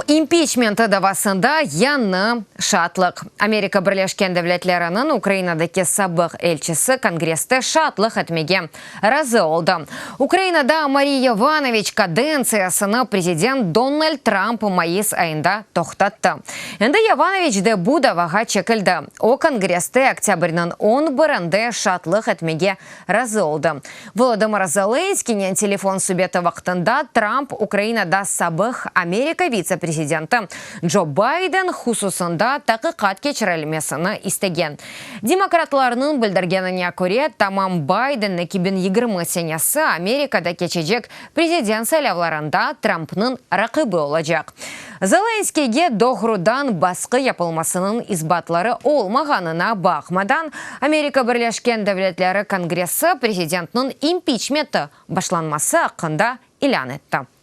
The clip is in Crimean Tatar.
impiçmenti davasında yañı şaatlıq. Amerika Birleşken Devletleriniñ Ukrainadaki sabıq elçisi Kongresste şaatlıq etmege razı oldı. Ukrainada Marie Yovanoviç kadentsiyasını prezident Donald Trump mayıs ayında toqtattı. Endi Yovanoviç de bu davağa çekildi. O, Kongresste oktâbrniñ on birinde şaatlıq etmege razı oldı. Volodımır Zelenskiynen telefon subeti vaqtında Trump Ukrainada sabıq Amerika vitse-prezidenti Co Bayden hususında taqiqat keçirilmesini istegen. Demokratlarnıñ bildirgenine köre, tamam Bayden 2020 senesi Amerikada keçecek prezident saylavlarında Trumpnıñ raqibi olacaq. Zelenskiyge doğrudan basqı yapılmasınıñ isbatları olmağanına baqmadan, Amerika Birleşken Devletleri Kongressi prezidentniñ impiçmeti başlanması aqqında ilân etti.